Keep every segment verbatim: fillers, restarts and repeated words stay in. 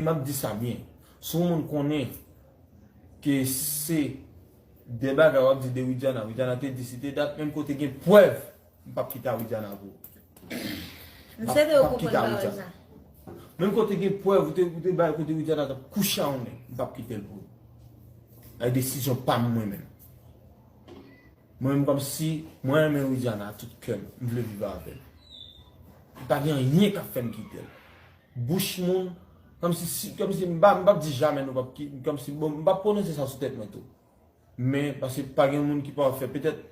m ap di sa byen. Si yon moun konnen ke se de bagay w ap di de Widiana, Widiana te di si te dat, menm kote gen prèv, m p ap kite a Widiana pou ou. M swete yo konprann pawòl sa. Menm kote gen prèv, ou te, ou te bay kote Widiana t ap kouche a yon nèg, m p ap kite l pou ou. Ay desizyon pa m mwen menm. Mwen menm kòmsi, mwen renmen Widiana a tout kè m, m vle viv avè l. Pa gen anyen k ap fè m kite l. Bouch moun, kòmsi, si, kòmsi m pa, m p ap di jamè nou p ap ki, kòmsi, bon, m p ap pwononse sa sou tèt mwen tou. Men, paske pa gen moun ki pafè. Petèt,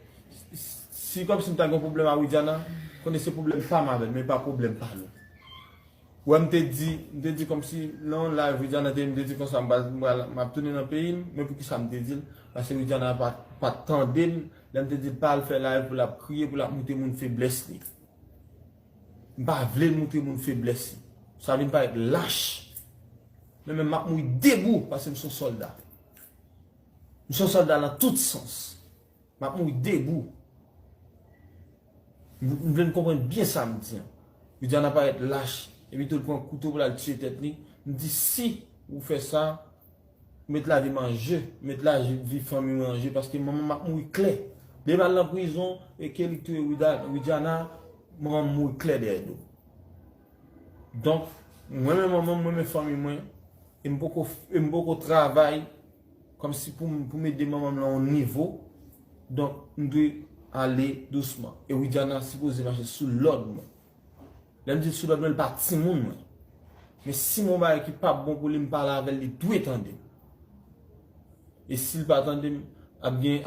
si kòmsi m ta gen pwoblèm a Widiana, konnen se pwoblèm pa m avè l, men pa pwoblèm pa nou. Wè, m te di, m te di kòmsi, nan yon live Widiana te, m te di konsa, m pral, m pral, m ap tounen nan peyi m, men poukisa m te di l? Paske Widiana pa, pa t tande m, lè m te di l pa al fè live pou l ap kriye, pou l ap montre moun feblès li. M pa vle l montre moun feblès li. Sa vin parèt lach. Men, men m ap mouri debou, paske m se yon sòlda. M se yon sòlda nan tout sans. M ap mouri debou. M, m vle n konprann byen sa m di an. Widiana parèt lach, epi tou l pran kouto pou l al tiye tèt li. M di si ou fè sa, ou met lavi m an je, ou met lavi fanmi mwen an je, paske manman m ap mouri klè. Depi m al nan prizon, e Kelly touye Wida-, Widiana, manman m mouri klè dèyè do. Donk, mwen menm manman m, mwen menm fanmi mwen, e m poko, e m poko travay kòmsi pou m, pou m ede manman m nan yon nivo. Donk, m dwe ale dousman. E Widiana sipoze mache sou lòd mwen. Lè m di l sou lòd mwen, li pa timoun mwen. Men si m wè yon bagay ki p ap bon pou li, m pale avè l, li dwe tande m. E si l pa tande m, ap gen